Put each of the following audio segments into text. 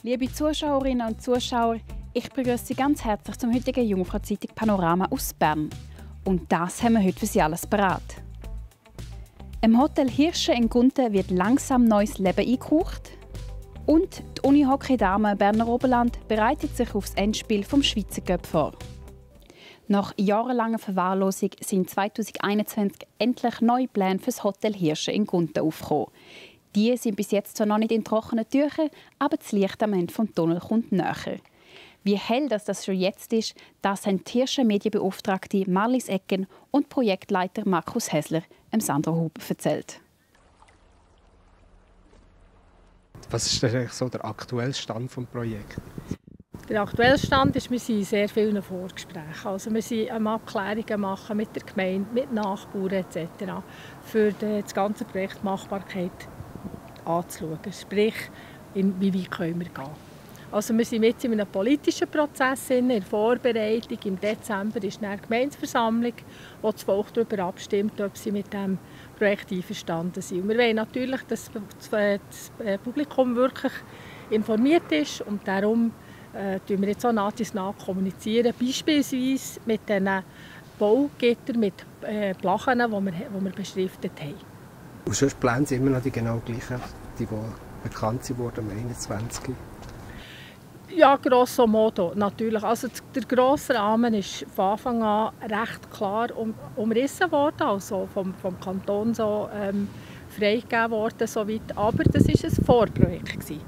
Liebe Zuschauerinnen und Zuschauer, ich begrüße Sie ganz herzlich zum heutigen Jungfrau-Zeitung Panorama aus Bern. Und das haben wir heute für Sie alles parat. Im Hotel Hirsche in Gunten wird langsam neues Leben eingehaucht. Und die Unihockey-Damen Berner Oberland bereitet sich auf das Endspiel vom Schweizer Cup vor. Nach jahrelanger Verwahrlosung sind 2021 endlich neue Pläne für das Hotel Hirsche in Gunten aufgekommen. Die sind bis jetzt zwar noch nicht in trockenen Tüchern, aber das Licht am Ende des Tunnels kommt näher. Wie hell das schon jetzt ist, das haben die Hirsche Medienbeauftragte Marlies Ecken und Projektleiter Markus Häsler Sandra Huber erzählt. Was ist denn so der aktuelle Stand des Projekts? Der aktuelle Stand ist, wir sind in sehr vielen Vorgesprächen. Also wir sind am Abklärungen machen mit der Gemeinde, mit Nachbarn etc. für das ganze Projekt Machbarkeit anzuschauen. Sprich, wie weit können wir gehen. Also wir sind jetzt in einem politischen Prozess, in der Vorbereitung. Im Dezember ist eine Gemeindeversammlung, wo das Volk darüber abstimmt, ob sie mit dem Projekt einverstanden sind. Und wir wollen natürlich, dass das Publikum wirklich informiert ist und darum kommunizieren wir jetzt auch nach kommunizieren, beispielsweise mit den Baugittern, mit Plachen, die wir beschriftet haben. Und sonst planen Sie immer noch die genau gleichen, die bekannt wurden am 21. Ja, grosso modo, natürlich. Also der grosse Rahmen ist von Anfang an recht klar umrissen worden, also vom Kanton so, freigegeben worden. Soweit. Aber das war ein Vorprojekt gewesen.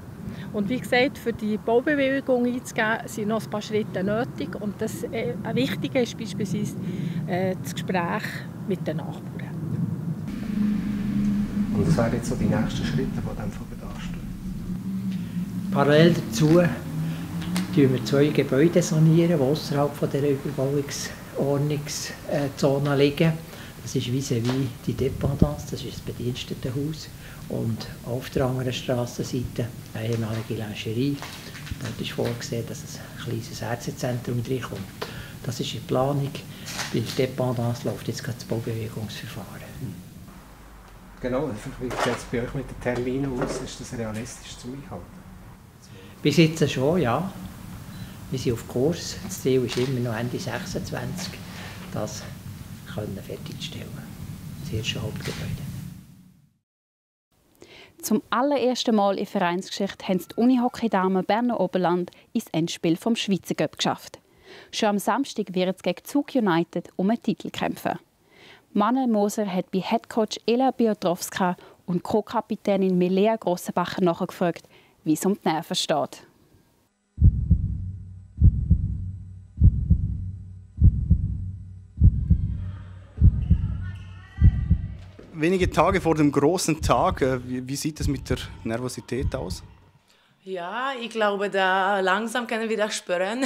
Und wie gesagt, für die Baubewilligung einzugeben, sind noch ein paar Schritte nötig. Und das Wichtige ist beispielsweise das Gespräch mit den Nachbarn. Und was wären jetzt so die nächsten Schritte, die dann anstehen? Parallel dazu sanieren wir 2 Gebäude, die außerhalb der Überbauungsordnungszone liegen. Das ist vis-à-vis die Dépendance, das ist das Bedienstetenhaus. Und auf der anderen Strassenseite eine ehemalige Lingerie. Dort ist vorgesehen, dass ein kleines Ärztezentrum reinkommt. Das ist in Planung. Bei der Dépendance läuft jetzt gerade das Baubewilligungsverfahren. Genau, wie sieht es bei euch mit den Terminen aus? Ist das realistisch zu einhalten? Bis jetzt schon, ja. Wir sind auf Kurs. Das Ziel ist immer noch Ende 2026, das fertigzustellen. Das erste Hauptgebäude. Zum allerersten Mal in der Vereinsgeschichte haben die Unihockey-Damen Berner Oberland ins Endspiel vom Schweizer Cup geschafft. Schon am Samstag wird es gegen Zug United um einen Titel kämpfen. Manuel Moser hat bei Headcoach Ela Piotrowska und Co-Kapitänin Milea Grossenbacher nachgefragt, wie es um die Nerven steht. Wenige Tage vor dem großen Tag, wie sieht es mit der Nervosität aus? Ja, ich glaube, da langsam können wir das spüren.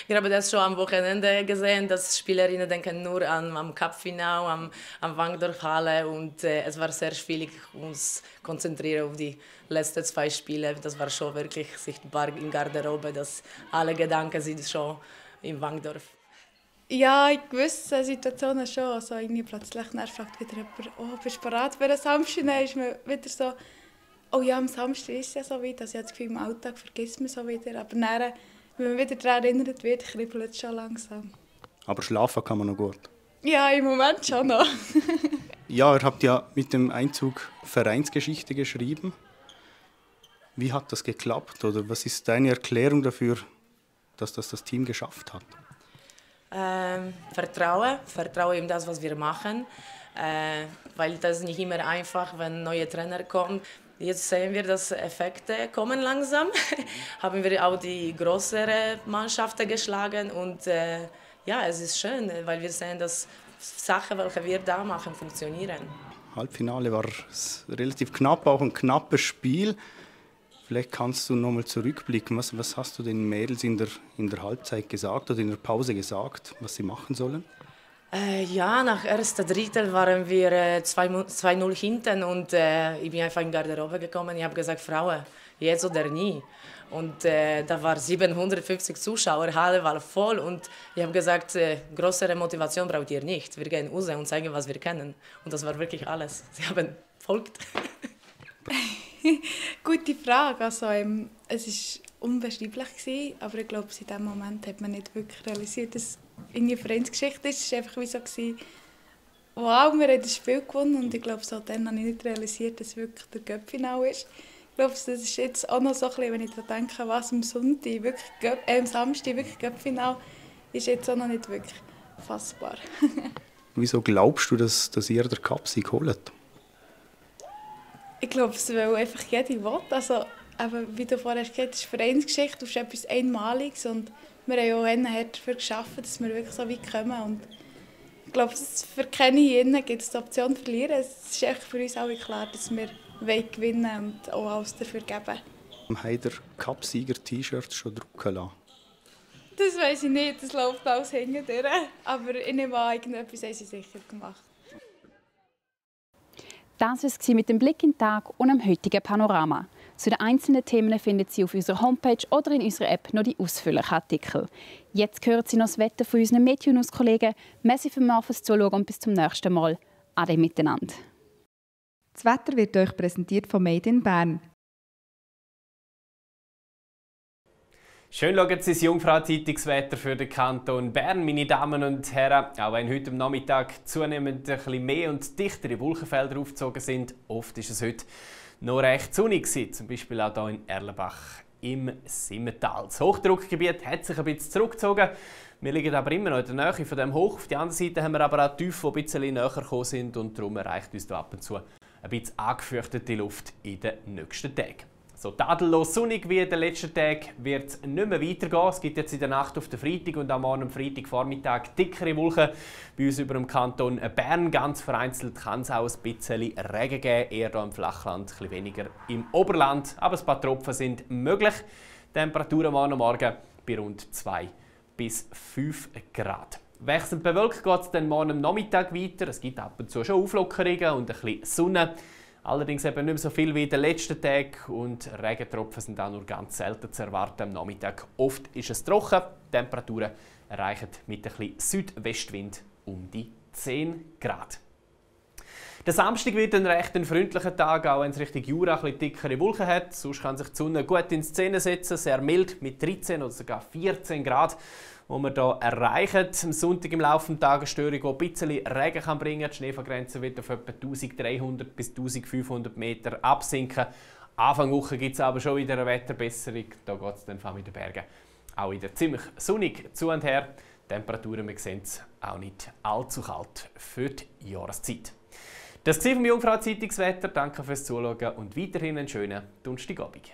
Wir haben das schon am Wochenende gesehen, dass Spielerinnen denken nur am Cup-Final, am Wankdorf-Halle und es war sehr schwierig, uns konzentrieren auf die letzten 2 Spiele. Das war schon wirklich sichtbar in Garderobe, dass alle Gedanken sind schon im Wankdorf. Ja, in gewissen Situationen schon. Also irgendwie plötzlich fragt wieder jemand, oh, bist du bereit für einen Samstag? Dann ist man wieder so, oh ja, am Samstag ist es ja so weit. Also ich habe das Gefühl, im Alltag vergisst man so wieder. Aber dann, wenn man wieder daran erinnert wird, kribbelt es schon langsam. Aber schlafen kann man noch gut? Ja, im Moment schon noch. Ja, ihr habt ja mit dem Einzug Vereinsgeschichte geschrieben. Wie hat das geklappt? Oder was ist deine Erklärung dafür, dass das Team geschafft hat? Vertrauen in das, was wir machen, weil das ist nicht immer einfach, wenn ein neuer Trainer kommt. Jetzt sehen wir, dass Effekte kommen langsam. Haben wir auch die größeren Mannschaften geschlagen und ja, es ist schön, weil wir sehen, dass Sachen, welche wir da machen, funktionieren. Halbfinale war relativ knapp, auch ein knappes Spiel. Vielleicht kannst du noch mal zurückblicken. Was hast du den Mädels in der Halbzeit gesagt oder in der Pause gesagt, was sie machen sollen? Ja, nach erster Drittel waren wir 2-0 hinten und ich bin einfach in die Garderobe gekommen. Ich habe gesagt, Frauen, jetzt oder nie. Und da waren 750 Zuschauer, Halle war voll und ich habe gesagt, größere Motivation braucht ihr nicht. Wir gehen raus und zeigen, was wir können. Und das war wirklich alles. Sie haben folgt. Gute Frage. Also, es ist unbeschreiblich gewesen, aber ich glaube, in dem Moment hat man nicht wirklich realisiert, dass es eine Vereinsgeschichte ist. Es war einfach wie so gewesen, wow, wir haben das Spiel gewonnen und ich glaube, so dann habe ich nicht realisiert, dass es wirklich der Cup-Final ist. Ich glaube, das ist jetzt auch noch so ein bisschen, wenn ich daran denke, was am Samstag wirklich Cup-Final ist, jetzt auch noch nicht wirklich fassbar. Wieso glaubst du, dass ihr den Cup-Sieg holt? Ich glaube, es will einfach jeder will. Also, eben, wie du vorher gesagt hast, ist Vereinsgeschichte, das ist etwas Einmaliges und wir haben auch hart dafür geschaffen, dass wir wirklich so weit kommen. Und ich glaube, für keine hier gibt es die Option zu verlieren. Es ist echt für uns alle klar, dass wir gewinnen und auch alles dafür geben. Haben ihr Cup-Sieger-T-Shirts schon drucken lassen? Das weiss ich nicht, das läuft alles hinten durch. Aber ich nehme an, irgendetwas haben sie sicher gemacht. Das war es mit dem Blick in den Tag und dem heutigen Panorama. Zu den einzelnen Themen finden Sie auf unserer Homepage oder in unserer App noch die ausführlichen Artikel. Jetzt hören Sie noch das Wetter von unseren Meteonews-Kollegen. Merci fürs Zuschauen und bis zum nächsten Mal. Ade miteinander. Das Wetter wird euch präsentiert von Made in Bern. Schön schauen Sie das Jungfrau-Zeitungswetter für den Kanton Bern, meine Damen und Herren. Auch wenn heute am Nachmittag zunehmend ein bisschen mehr und dichtere Wolkenfelder aufgezogen sind, oft ist es heute noch recht sonnig gewesen, zum Beispiel auch hier in Erlenbach im Simmental. Das Hochdruckgebiet hat sich ein bisschen zurückgezogen. Wir liegen aber immer noch in der Nähe von dem Hoch. Auf der anderen Seite haben wir aber auch Tiefen, die ein bisschen näher gekommen sind und darum erreicht uns da ab und zu ein bisschen angefürchtete Luft in den nächsten Tagen. So tadellos sonnig wie in den letzten Tagen wird es nicht mehr weitergehen. Es gibt jetzt in der Nacht auf den Freitag und am Freitagvormittag dickere Wolken bei uns über dem Kanton Bern. Ganz vereinzelt kann es auch ein bisschen Regen geben, eher hier im Flachland, ein bisschen weniger im Oberland. Aber ein paar Tropfen sind möglich. Temperaturen morgen bei rund 2 bis 5 Grad. Wechselnd bewölkt geht es dann morgen am Nachmittag weiter. Es gibt ab und zu schon Auflockerungen und ein bisschen Sonne. Allerdings eben nicht mehr so viel wie in den letzten Tagen und Regentropfen sind auch nur ganz selten zu erwarten am Nachmittag. Oft ist es trocken, die Temperaturen erreichen mit ein bisschen Südwestwind um die 10 Grad. Der Samstag wird ein recht freundlicher Tag, auch wenn es Richtung Jura ein bisschen dickere Wolken hat. Sonst kann sich die Sonne gut in Szene setzen, sehr mild mit 13 oder sogar 14 Grad. Die wir hier erreichen. Am Sonntag im Laufe des Tages eine Störung, die ein bisschen Regen kann bringen kann. Die Schneefallgrenze wird auf etwa 1300 bis 1500 Meter absinken. Anfang Woche gibt es aber schon wieder eine Wetterbesserung. Da geht es dann mit den Bergen auch wieder ziemlich sonnig zu und her. Die Temperaturen, wir sehen es, auch nicht allzu kalt für die Jahreszeit. Das war vom Jungfrau Zeitungswetter. Danke fürs Zuschauen und weiterhin einen schönen Donnerstagabend.